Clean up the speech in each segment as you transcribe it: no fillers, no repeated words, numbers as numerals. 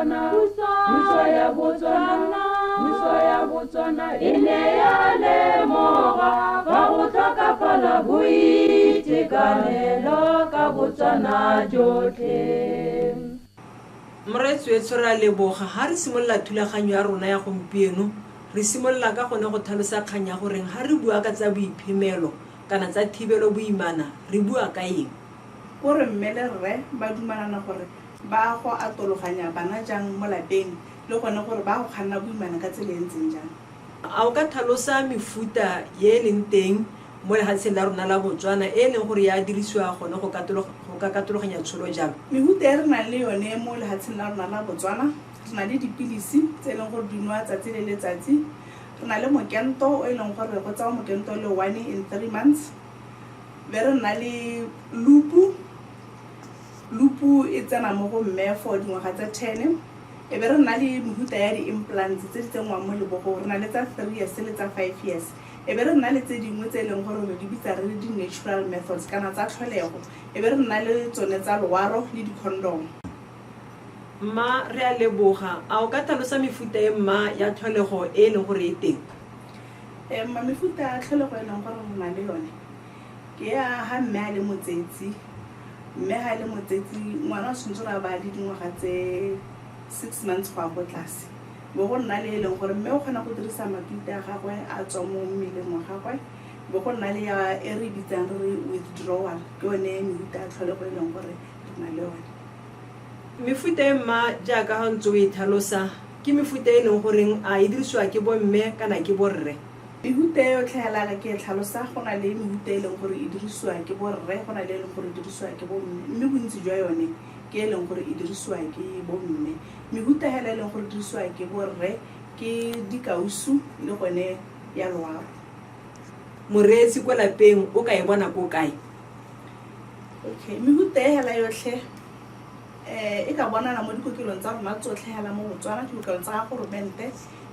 Botswana, puso ya Botswana, puso ya Botswana e ne ya lemoga fa go tlhokafala boitekanelo ka Botswana jotlhe. Moreetswetsho re a leboga ha re simolola thulaganyo ya rona ya gompieno re simolola ka gone go tlhalosa kgang ya goreng ha re bua ka tsa boiphemelo kana tsa thibelo boimana re bua ka eng. Ko re mme le rre ba dumalana gore ba go atologanya bana jang mo lapeng le gone gore ba go kganna boimana ka tsela e ntseng jang. A o ka tlhalosa mefuta ye e leng teng mo lehatsheng la rona la Botswana e e leng gore ya dirisiwa gone go ka katologanya tsholo jalo? Mehuta e re nang le yone mo lehatsheng la rona la Botswana, re na le dipilisi tse e leng gore di nowa tsatsi le letsatsi, re na le mokento o e leng gore go tsawa mokento le one in 3 months, be re nna le lupu. Lupu e tsena mo go mme for dingwaga tse 10. E be re nna le mehuta ya di-implants tse di tsenngwang mo lebogong, re na le tsa 3 years le tsa 5 years. E be re nna le tse dingwe tse e leng gore re di bitsa re le di-natural methods kana tsa tlholego, e be re nna le tsone tsa loaro le di-condom. Mma, re a leboga. A o ka tlhalosa mefuta e mma ya tlholego e e leng gore e teng? Mma, mefuta ya tlholego e leng gore re na le yone ke ya ha mme a le motsetsi. Mme ha e le motsetsi, ngwana o tshwanetse gore a ba le dingwaga tse 6 months go ya ko tlase. Bo go nna le e leng gore mme o kgona go dirisa matute a gagwe a tswa mo mmeleng wa gagwe. Bo go nna le ya e re bitsang re re withdrawal. Ke yone mehuta ya tlholego e leng gore re na le yone. Mefuta e mma, jaaka ha o ntse o e tlhalosa, ke mefuta e leng goreng a e dirisiwa ke bomme kana ke borre? Mehuta e yotlhe hela ke e tlhalosa, go na le mehuta e leng gore e dirisiwa ke borre, go na le e leng gore e dirisiwa ke bomme, mme bontsi jwa yone ke e leng gore e dirisiwa ke bomme. Mehuta hela e leng gore e dirisiwa ke borre ke dikausu le gone ya loaro. Moreetsi ko lapeng o ka e bona ko kae? Okay, mehuta e hela yotlhe e ka bonala mo dikokelong tsa rona tsotlhe hela mo Botswana, dikokelong tsa ga goromente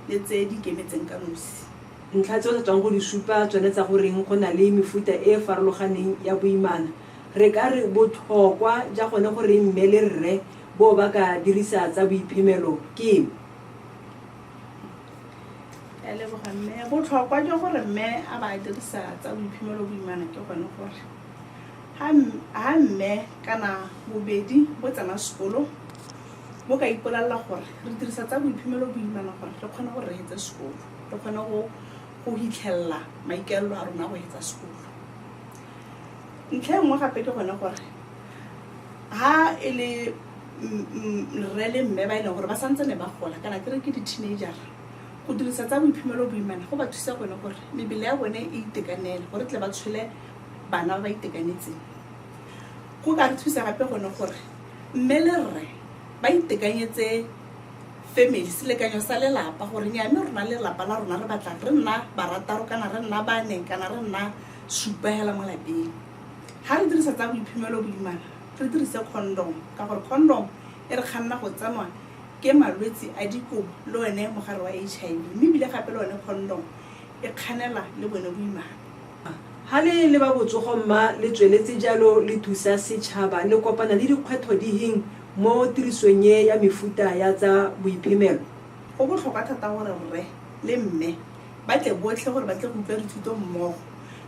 le tse di ikemetseng ka nosi. Ntlha tse o sa tswang go di supa tsone tsa goreng go na le mefuta e e farologaneng ya boimana, re ka re botlhokwa ja gone gore mme le rre bo ba ka dirisa tsa boiphemelo ke eng? Ke a leboga mme. Botlhokwa jwa gore mme a ba dirisa tsa boiphemelo boimana ke gone gore ha mme kana bobedi bo tsena sekolo, bo ka ipolelela gore re dirisa tsa boiphemelo boimana gore re kgone gore re hetse sekolo, re kgone go hitlhelela maikaelelo a rona go hetsa sekolo. Ntlha e nngwe gape ke gone gore ha e le rre le mme ba e leng gore ba santse ne ba gola, kana ke re ke di-teenager, go dirisa tsa boiphemelo boimana go ba thusa gone gore mebele ya bone e itekanele, gore tle ba tshole bana ba ba itekanetseng. Go ka re thusa gape gone gore mme le rre ba itekanyetse family, selekanyo sa lelapa, gore nya mme rona lelapa la rona re batla re nna barataro kana re nna bane kana re nna supa hela mo lapeng. Ha re dirisa tsa boiphemelo boimana, re dirise condom, ka gore condom e re kganna go tsenwa ke malwetse a dikobo le one mogare wa HIV, mme ebile gape le one condom e kganela le bone boimana. Ha le le ba botsogo mma le tsweletse jalo le thusa setšhaba, le kopana le dikgwetlho diheng mo tirisong e ya mefuta ya tsa boiphemelo? Go botlhokwa thata gore rre le mme ba tle botlhe gore ba tle go utlwa dithuto mmogo,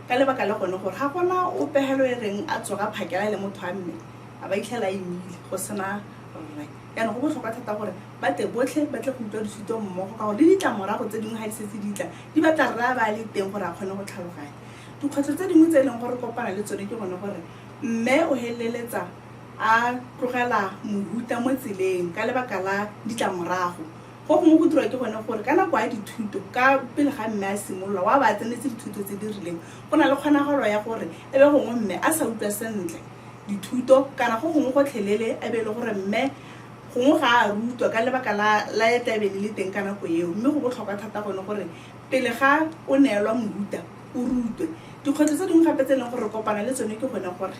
ka lebaka la gone gore ga gona ope helo e reng a tsoga phakela le motho wa mme a ba itlhela a imile go sena rre. Jaanong go botlhokwa thata gore ba tle botlhe ba tle go utlwa dithuto mmogo, ka gore le ditlamorago tse dingwe ga di setse di tla, di batla rre a ba a le teng gore a kgone go tlhaloganya. Dikgwetlho tse dingwe tse e leng gore kopana le tsone ke gone gore mme o feleletsa a tlogela mohuta mo tseleng ka lebaka la ditlamorago. Go gongwe go dirwa ke gone gore ka nako ya dithuto, ka pele ga mme a simolola wa ba a tsenetse dithuto tse di rileng, go na le kgonagalo ya gore e be gongwe mme a sa utlwa sentle dithuto, kana go gongwe gotlhelele e be e le gore mme gongwe ga a rutwa ka lebaka la e tlabe le le teng ka nako eo. Mme go botlhokwa thata gone gore pele ga o neelwa mohuta o rutwe. Dikgwetlho tse dingwe gape tse e leng gore re kopana le tsone ke gone gore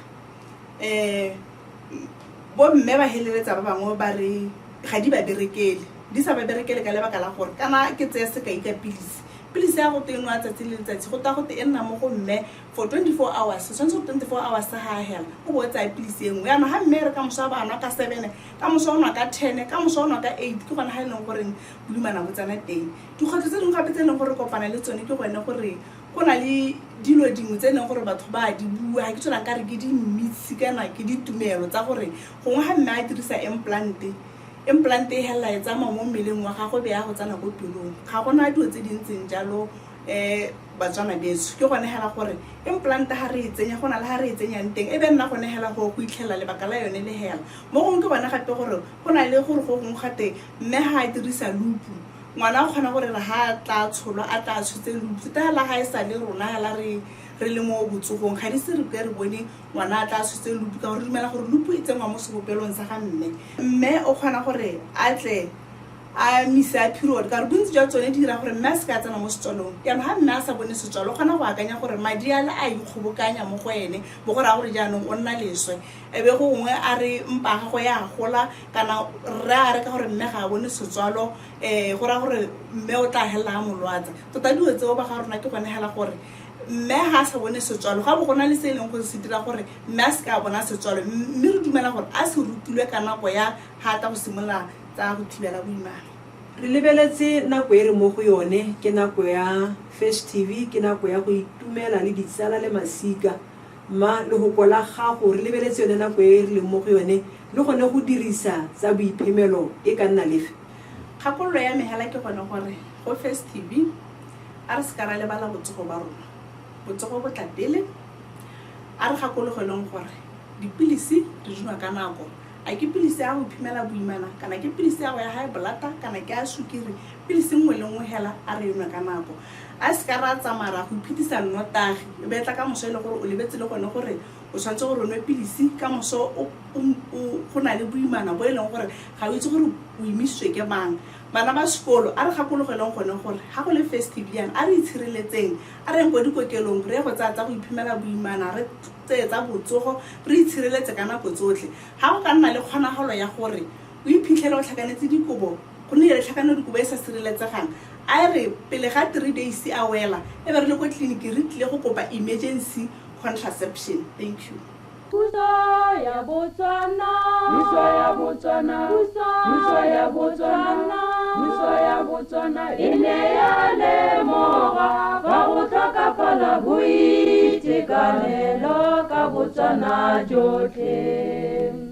bo mme ba feleletsa ba bangwe ba re ga di ba berekele, di sa ba berekele ka lebaka la gore, kana ke tseye sekai ka pilisi. Pilisi ya go te e nwa tsatsi le letsatsi, go taya gote e nna mo go mme for 24 hours. Tshwanetse go 24 hours ga a hela, o bo o tsaya pilisi e nngwe. Yaanong ga mme re ka moso a ba nwa ka 7, ka moso o nwa ka 10, ka moso o nwa ka 8, ke gone ga e leng goreng boimana bo tsena teng. Dikgwetlho tse dingwe gape tse e leng gore kopana le tsone ke gone gore go na le dilo dingwe tse e leng gore batho ba di bua, ga ke tsona ka re ke di-myths kana ke ditumelo tsa gore gongwe ga mme a dirisa implant, implant e helela e tsamaya mo mmeleng wa gagwe be ya go tsena ko pelong. Ga gona dilo tse di ntseng jalo. Batswana beso, ke gone hela gore implant ga re e tsenya, go na le ga re e tsenyang teng, e be nna gone hela go go itlhelela lebaka la yone le hela. Mo gongwe ke gone gape gore go na le gore go gongwe gate mme ga a dirisa loop, ngwana o kgona gore re ga a tla tsholwa a tla tshotse loop. Tota hela ga e sa le rona hela re le mo botsogong, ga di se re ke re bone ngwana a tla tshotse loop, ka gore re dumela gore loop e tsenngwa mo sebopelong sa ga mme. Mme o kgona gore a tle a mise a period, ka gore bontsi jwa tsone di dira gore mme a se ka tsena mo setswalong. Jaanong ga mme a sa bone setswalo, o kgona go akanya gore madi ale a ikgobokanya mo go ene, bo go raya gore jaanong o nna leswe. E be go gongwe a re mpa ya gagwe ya gola, kana rre a re ka gore mme ga a bone setswalo, go raya gore mme o tla helela a mo lwatsa. Tota dilo tseo ba ga rona ke gone hela gore mme ga a sa bone setswalo, ga bo go na le se e leng gore se dira gore mme a se ka a bona setswalo, mme re dumela gore a se rutilwe ka nako ya ga a tla go simolola tsa go thibela boimana. Re lebeletse nako e re mo go yone, ke nako ya festive, ke nako ya go itumela le ditsala le masika. Ma lehoko la gago, re lebeletse yone nako e re leng mo go yone, le gone go dirisa tsa boiphemelo e ka nna lefe? Kgakololo ya me hela ke gone gore go festive a re se ka ra lebala botsogo ba rona. Botsogo bo tla pele. A re gakologelweng gore dipilisi re di nwa ka nako. A ke pilisi ya go phimela boimana, kana ke pilisi ya go ya high blood, kana ke ya sukiri, pilisi nngwe le nngwe hela a re e nwe ka nako. A se ka ra tsamaya ra go iphitisa nnotagi, e be tla ka moso e le gore o lebetse le gone gore o tshwanetse gore o nwe pilisi ka moso, go na le boimana bo e leng gore ga o itse gore o imisitswe ke mang. Bana ba sekolo, a re gakologelweng gone gore ga go le festive yana, a re itshireletseng, a re yeng ko dikokelong re ye go tsaya tsa go iphimela boimana, re tseye tsa botsogo, re itshireletse ka nako tsotlhe. Ga go ka nna le kgonagalo ya gore o iphitlhele o tlhakanetse dikobo, go nnile le tlhakano dikobo e sa sireletsegang, a e re pele ga 3 days a wela, e be re le ko tleliniking re tlile go kopa emergency contraception. Thank you. Puso ya Botswana, Puso ya Botswana, Puso ya Botswana, Puso ya Botswana e ne ya lemoga fa go tlhokafala boitekanelo ka Botswana jotlhe.